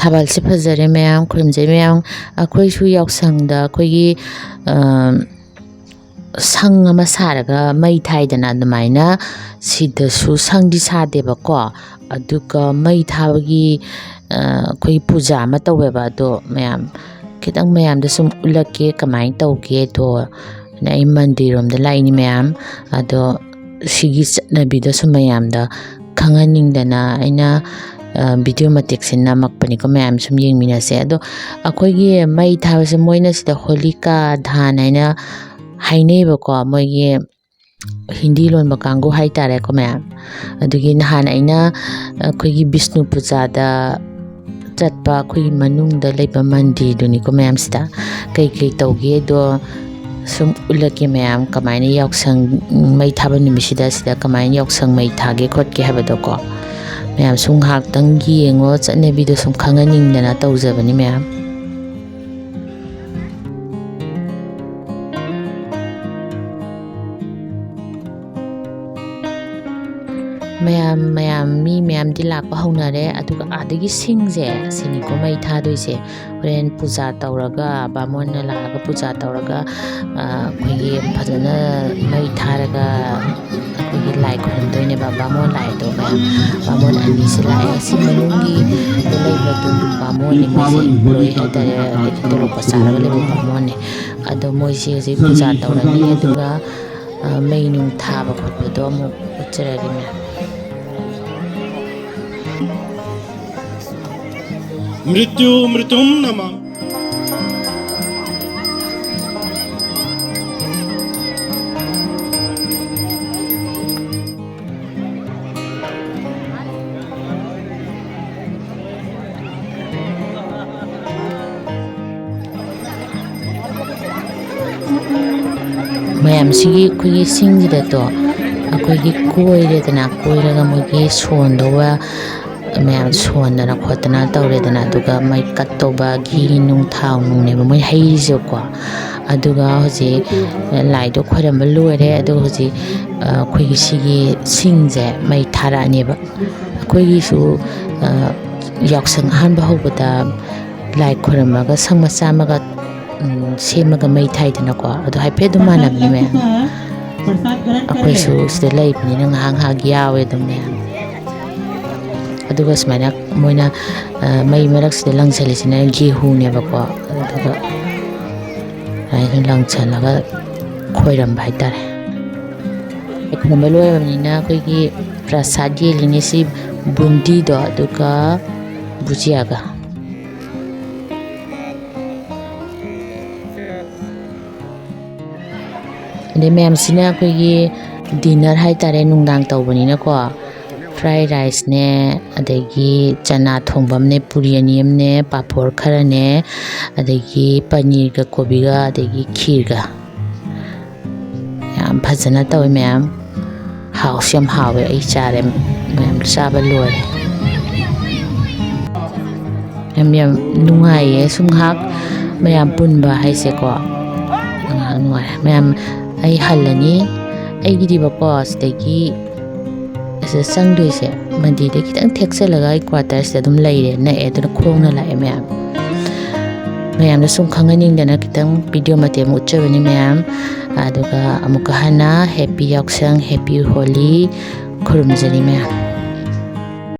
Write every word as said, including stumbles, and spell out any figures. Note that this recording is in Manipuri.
ꯊꯥꯕꯜꯁꯦ ꯐꯖꯔꯦ ꯃꯌꯥꯝ, ꯈꯨꯔꯨꯝꯖꯩ ꯃꯌꯥꯝ꯫ ꯑꯩꯈꯣꯏꯁꯨ ꯌꯥꯎꯁꯪꯗ ꯑꯩꯈꯣꯏꯒꯤ, ꯑ, ꯁꯪ ꯑꯃ ꯁꯥꯔꯒ ꯃꯩ ꯊꯥꯏꯗꯅ, ꯑꯗꯨꯃꯥꯏꯅ ꯁꯤꯗꯁꯨ ꯁꯪꯗꯤ ꯁꯥꯗꯦꯕꯀꯣ꯫ ꯑꯗꯨꯒ ꯃꯩ ꯊꯥꯕꯒꯤ, ꯑ, ꯑꯩꯈꯣꯏ ꯄꯨꯖꯥ ꯑꯃ ꯇꯧꯋꯦꯕ꯫ ꯑꯗꯣ ꯃꯌꯥꯝ, ꯈꯤꯇꯪ ꯃꯌꯥꯝꯗ ꯁꯨꯝ ꯎꯠꯂꯛꯀꯦ, ꯀꯃꯥꯏꯅ ꯇꯧꯒꯦꯗꯣ꯫ ꯑꯩ ꯃꯟꯗꯤꯔ ꯔꯣꯝꯗ ꯂꯥꯛꯏꯅꯤ ꯃꯌꯥꯝ꯫ ꯑꯗꯣ ꯁꯤꯒꯤ ꯆꯠꯅꯕꯤꯗꯣ ꯁꯨꯝ ꯃꯌꯥꯝꯗ ꯈꯪꯍꯟꯅꯤꯡꯗꯅ ꯑꯩꯅ, ꯑ, ꯚꯤꯗꯤꯑꯣ ꯃꯇꯦꯛꯁꯦ ꯅꯝꯃꯛꯄꯅꯤꯀꯣ ꯃꯌꯥꯝ, ꯁꯨꯝ ꯌꯦꯡꯃꯤꯟꯅꯁꯦ꯫ ꯑꯗꯣ ꯑꯩꯈꯣꯏꯒꯤ ꯃꯩ ꯊꯥꯕꯁꯦ ꯃꯣꯏꯅ ꯁꯤꯗ ꯍꯣꯂꯤꯀꯥ ꯗꯍꯥꯟ ꯍꯥꯏꯅ ꯍꯥꯏꯅꯩꯕꯀꯣ, ꯃꯣꯏꯒꯤ ꯍꯤꯟꯗꯤ ꯂꯣꯟꯕ ꯀꯥꯡꯕꯨ ꯍꯥꯏꯇꯥꯔꯦꯀꯣ ꯃꯌꯥꯝ꯫ ꯑꯗꯨꯒꯤ ꯅꯍꯥꯟ ꯑꯩꯅ ꯑꯩꯈꯣꯏꯒꯤ ꯕꯤꯁꯅꯨ ꯄꯨꯖꯥꯗ ꯆꯠꯄ ꯑꯩꯈꯣꯏꯒꯤ ꯃꯅꯨꯡꯗ ꯂꯩꯕ ꯃꯟꯗꯤꯔꯗꯨꯅꯤꯀꯣ ꯃꯌꯥꯝꯁꯤꯗ꯫ ꯀꯩꯀꯩ ꯇꯧꯒꯦꯗꯣ ꯁꯨꯝ ꯎꯠꯂꯛꯀꯦ ꯃꯌꯥꯝ, ꯀꯃꯥꯏꯅ ꯌꯥꯎꯁꯪ ꯃꯩ ꯊꯥꯕ ꯅꯨꯃꯤꯠꯁꯤꯗ ꯁꯤꯗ ꯀꯃꯥꯏꯅ ꯌꯥꯎꯁꯪ ꯃꯩ ꯊꯥꯒꯦ ꯈꯣꯠꯀꯦ ꯍꯥꯏꯕꯗꯣꯀꯣ꯫ ꯃꯌꯥꯝ ꯁꯨꯝ ꯉꯥꯏꯍꯥꯛꯇꯪ ꯌꯦꯡꯉꯣ, ꯆꯠꯅꯕꯤꯗꯣ ꯁꯨꯝ ꯈꯪꯍꯟꯅꯤꯡꯗꯅ ꯇꯧꯖꯕꯅꯤ ꯃꯌꯥꯝ꯫ ꯃꯌꯥꯝ, ꯃꯌꯥꯝ, ꯃꯤ ꯃꯌꯥꯝꯗꯤ ꯂꯥꯛꯄ ꯍꯧꯅꯔꯦ꯫ ꯑꯗꯨꯒ ꯑꯥꯗꯒꯤ ꯁꯤꯡꯁꯦ, ꯁꯤꯅꯤꯀꯣ ꯃꯩ ꯊꯥꯗꯣꯏꯁꯦ꯫ ꯍꯣꯔꯦꯟ ꯄꯨꯖꯥ ꯇꯧꯔꯒ, ꯕꯥꯃꯣꯟꯅ ꯂꯥꯛꯑꯒ ꯄꯨꯖꯥ ꯇꯧꯔꯒ, ꯑ, ꯑꯩꯈꯣꯏꯒꯤ ꯐꯖꯅ ꯃꯩ ꯊꯥꯔꯒ ꯑꯩꯈꯣꯏꯒꯤ ꯂꯥꯏ ꯈꯨꯔꯨꯝꯗꯣꯏꯅꯦꯕ꯫ ꯕꯥꯃꯣꯟ ꯂꯥꯏꯗꯣ ꯃꯌꯥꯝ, ꯕꯥꯃꯣꯟ ꯑꯅꯤꯁꯦ ꯂꯥꯛꯑꯦ꯫ ꯁꯤ ꯃꯅꯨꯡꯒꯤ ꯂꯩꯕꯗꯨ ꯕꯥꯃꯣꯟꯅꯤ, ꯃꯣꯏꯁꯦ employee ꯍꯥꯏꯇꯥꯔꯦ, ꯑꯗꯒꯤ ꯇꯣꯂꯣꯞꯀ ꯆꯥꯔꯒ ꯂꯩꯕ ꯕꯥꯃꯣꯟꯅꯤ꯫ ꯑꯗꯣ ꯃꯣꯏꯁꯦ ꯍꯧꯖꯤꯛ ꯄꯨꯖꯥ ꯇꯧꯔꯅꯤ, ꯑꯗꯨꯒ, ꯑ, ꯃꯩ ꯅꯨꯡ ꯊꯥꯕ ꯈꯣꯠꯄꯗꯣ ꯑꯃꯨꯛ ꯎꯠꯆꯔꯒꯦ ꯃꯌꯥꯝ꯫ मृत्यु मृत्युं नमः। ꯃꯌꯥꯝꯁꯤꯒꯤ ꯑꯩꯈꯣꯏꯒꯤ ꯁꯤꯡꯁꯤꯗ ꯇꯣ, ꯑꯩꯈꯣꯏꯒꯤ ꯀꯣꯏꯔꯦꯗꯅ, ꯀꯣꯏꯔꯒ ꯃꯣꯏꯒꯤ ꯁꯣꯟꯗꯧꯕ ꯃꯌꯥꯝ ꯁꯣꯟꯗꯅ ꯈꯣꯠꯇꯅ ꯇꯧꯔꯦꯗꯅ, ꯑꯗꯨꯒ ꯃꯩ ꯀꯠꯇꯧꯕ ꯘꯤ ꯅꯨꯡ ꯊꯥꯎ ꯅꯨꯡꯅꯦꯕ ꯃꯣꯏ ꯍꯩꯔꯤꯁꯦꯀꯣ꯫ ꯑꯗꯨꯒ ꯍꯧꯖꯤꯛ ꯂꯥꯏꯗꯣ ꯈꯣꯏꯔꯝꯕ ꯂꯣꯏꯔꯦ꯫ ꯑꯗꯨꯒ ꯍꯧꯖꯤꯛ, ꯑ, ꯑꯩꯈꯣꯏꯒꯤ ꯁꯤꯒꯤ ꯁꯤꯡꯁꯦ ꯃꯩ ꯊꯥꯔꯛꯑꯅꯦꯕ꯫ ꯑꯩꯈꯣꯏꯒꯤꯁꯨ, ꯑ, ꯌꯥꯎꯁꯪ ꯑꯍꯥꯟꯕ ꯍꯧꯕꯗ ꯂꯥꯏ ꯈꯣꯏꯔꯝꯃꯒ ꯁꯪ ꯃꯆꯥ ꯑꯃꯒ, ꯎꯝ, ꯁꯦꯝꯃꯒ ꯃꯩ ꯊꯥꯏꯗꯅꯀꯣ, ꯑꯗꯨ ꯍꯥꯏꯐꯦꯠ ꯑꯗꯨꯝ ꯃꯥꯟꯅꯕꯅꯤ ꯃꯌꯥꯝ꯫ ꯑꯩꯈꯣꯏꯁꯨ ꯁꯤꯗ ꯂꯩꯕꯅꯤꯅ ꯉꯥꯏꯍꯥꯛ ꯉꯥꯏꯍꯥꯛ ꯌꯥꯎꯋꯦ ꯑꯗꯨꯝ ꯃꯌꯥꯝ꯫ ꯑꯗꯨꯒ ꯁꯨꯃꯥꯏꯅ ꯃꯣꯏꯅ, ꯑ, ꯃꯩ ꯃꯔꯛꯁꯤꯗ ꯂꯪꯁꯤꯜꯂꯤꯁꯤꯅ ꯒꯦꯍꯨꯅꯦꯕꯀꯣ꯫ ꯑꯗꯨꯒ ꯁꯨꯃꯥꯏꯅ ꯂꯪꯁꯤꯜꯂꯒ ꯈꯣꯏꯔꯝꯕ ꯍꯥꯏꯇꯥꯔꯦ꯫ ꯈꯣꯏꯔꯝꯕ ꯂꯣꯏꯔꯕꯅꯤꯅ ꯑꯩꯈꯣꯏꯒꯤ ꯄ꯭ꯔꯁꯥꯗ ꯌꯦꯜꯂꯤꯅꯤ ꯁꯤ ꯕꯨꯟꯗꯤꯗꯣ, ꯑꯗꯨꯒ ꯕꯨꯖꯤꯌꯥꯒ꯫ ꯑꯗꯩ ꯃꯌꯥꯝꯁꯤꯅ ꯑꯩꯈꯣꯏꯒꯤ dinner ꯍꯥꯏꯇꯥꯔꯦ, ꯅꯨꯡꯗꯥꯡ ꯇꯧꯕꯅꯤꯅꯀꯣ꯫ Fried rice ꯅꯦ, ꯑꯗꯒꯤ ꯆꯅꯥ ꯊꯣꯡꯕ ꯑꯃꯅꯦ, ꯄꯨꯔꯤ ꯑꯅꯤ ꯑꯃꯅꯦ, ꯄꯥꯐꯣꯔ ꯈꯔꯅꯦ, ꯑꯗꯒꯤ ꯄꯅꯤꯔꯒ ꯀꯣꯕꯤꯒ, ꯑꯗꯒꯤ ꯈꯤꯔꯒ꯫ ꯌꯥꯝ ꯐꯖꯅ ꯇꯧꯋꯤ ꯃꯌꯥꯝ꯫ ꯍꯥꯎꯁꯨ ꯌꯥꯝ ꯍꯥꯎꯋꯦ, ꯑꯩ ꯆꯥꯔꯦ ꯃꯌꯥꯝ, ꯆꯥꯕ ꯂꯣꯏꯔꯦ꯫ ꯌꯥꯝ, ꯌꯥꯝ ꯅꯨꯡꯉꯥꯏꯌꯦ ꯁꯨꯝ ꯉꯥꯏꯍꯥꯛ ꯃꯌꯥꯝ ꯄꯨꯟꯕ ꯍꯥꯏꯁꯦꯀꯣ꯫ ꯉꯥꯏꯍꯥꯛ ꯅꯨꯡꯉꯥꯏ ꯃꯌꯥꯝ꯫ ꯑꯩ ꯍꯜꯂꯅꯤ꯫ ꯑꯩꯒꯤꯗꯤꯕꯀꯣ ꯁꯤꯗꯒꯤ ꯑꯁꯤꯗ ꯆꯪꯗꯣꯏꯁꯦ ꯃꯟꯗꯤꯔꯗ ꯈꯤꯇꯪ ꯊꯦꯛꯆꯜꯂꯒ ꯑꯩ quarter ꯁꯤꯗ ꯑꯗꯨꯝ ꯂꯩꯔꯦ, ꯅꯛꯑꯦ, ꯑꯗꯨꯅ ꯈꯣꯡꯅ ꯂꯥꯛꯑꯦ ꯃꯌꯥꯝ꯫ ꯃꯌꯥꯝꯗ ꯁꯨꯝ ꯈꯪꯍꯟꯅꯤꯡꯗꯅ ꯈꯤꯇꯪ video ꯃꯇꯦꯛ ꯑꯃ ꯎꯠꯆꯕꯅꯤ ꯃꯌꯥꯝ꯫ ꯑꯗꯨꯒ ꯑꯃꯨꯛꯀ ꯍꯟꯅ happy ꯌꯥꯎꯁꯪ, happy ꯍꯣꯂꯤ ꯈꯨꯔꯨꯝꯖꯔꯤ ꯃꯌꯥꯝ꯫